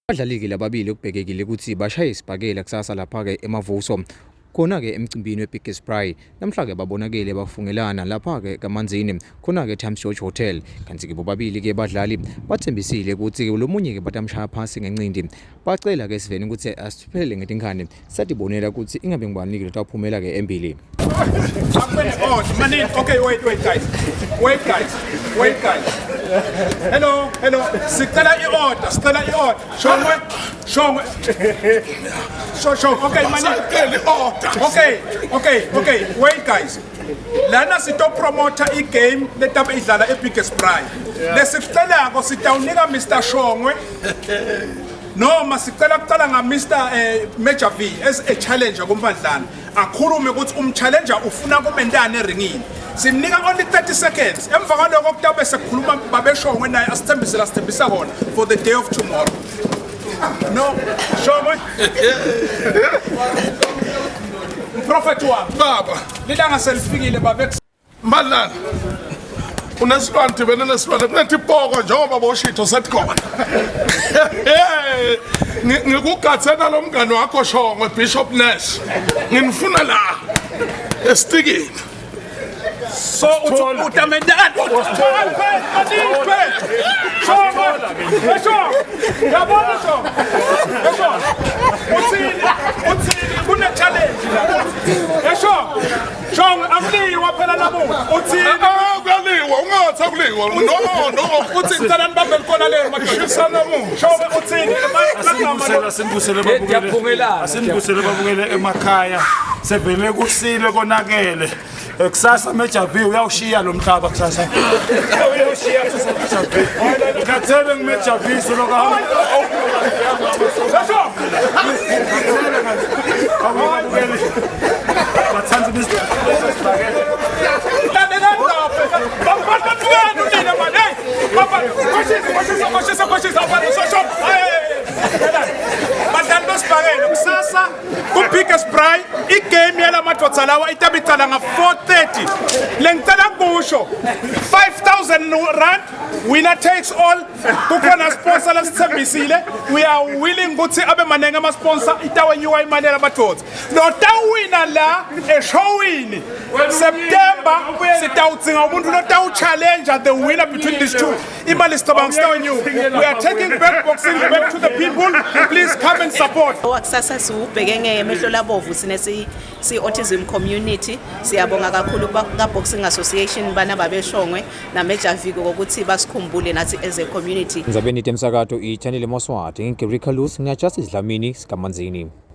Abadlali-ke lababili okubhekekile ukuthi bashaye isibhakela kusasa lapha-ke eMavuso khona-ke emcimbini we-Biggest Braai namhla-ke babonakele bafungelana lapha-ke kaManzini khona-ke eTimes George Hotel kanti-ke bobabili-ke badlali bathembisile ukuthi-ke lo munye-ke batamshaya phasi ngenqindi bacela-ke esiveni ukuthi asiphele ngetinkhani Satibonela ukuthi ingabe ngubani-ke lotawuphumela-ke embili. Manini, okay, wait, wait guys. Wait guys. Wait guys. Hello, hello. Sicela i-order, sicela i-order. Shongwe, Shongwe. Sho, sho. Okay, manini. Sicela i-order. Okay, okay, okay. Wait guys. Lana sito promoter i-game letabe idlala e-Biggest Braai. Lesikucelako sitawunika Mr. Shongwe noma sicela kuqala nga Mr eh, Major V as a challenger kuMpandlana akhulume ukuthi umchallenger ufuna kumentani eringini simnika only 30 seconds emva kwaloko kutabe sekukhuluma babeshongwe naye asithembise la sithembisa kona for the day of tomorrow no shongwe mprofethi wami baba lilanga selifikile babe Madlala unesilwane dibene nesilwane kunetipoko njengoba boshitho setikhona ngikugathe nalo mngani wakho Shongwe Bishop Nash nginifuna la esitikini so uthi utamendani yabona Shongwe uthini uthini kune challenge la esho Shongwe akuliwa phela namuhla. Uthini? Ah, kuyaliwa ungathi akuliwa no no Uthi ngicela nibambe likona lenu madoda. shisa namuhla Shongwe uthini? Asinibusele asinibusele babukele. Asinibusele babukele emakhaya. Sevele kusile konakele. Eh, Kusasa Major V uyawushiya lo mhlaba kusasa. Uyawushiya kusasa Major V. Ngikhathele ngiMajor V soloku ahamba. Bathanda ibizibhakela. Lalelani lapha. Babantu nina man. Hey. Baba, khoshisa, khoshisa, khoshisa, khoshisa. Baba, sho sho. Badlali besibhakela kusasa ku Biggest Braai igame yala madoda lawa itabe icala nga 4:30. Lengicela kusho 5000 rand winner takes all kukhona sponsor lesithembisile we are willing ukuthi abe maningi ama sponsor itawenyuka imali yalamadvodza lotawina la eshowini September sitawudzinga umuntu lotawuchallenge the winner between these two imali sicabanga sitawenyuka we are taking back boxing back to the people please come and support Owakusasa siwubheke ngemehlo labovu sine si si-autism community siyabonga kakhulu ka-boxing association bana babeshongwe naMajor Viko ngokuthi basikhumbule nathi as a community. Ndzabeni temsakato iChannel Moswati, ngiGary Carlos, ngiyaJustice Dlamini, sikaManzini.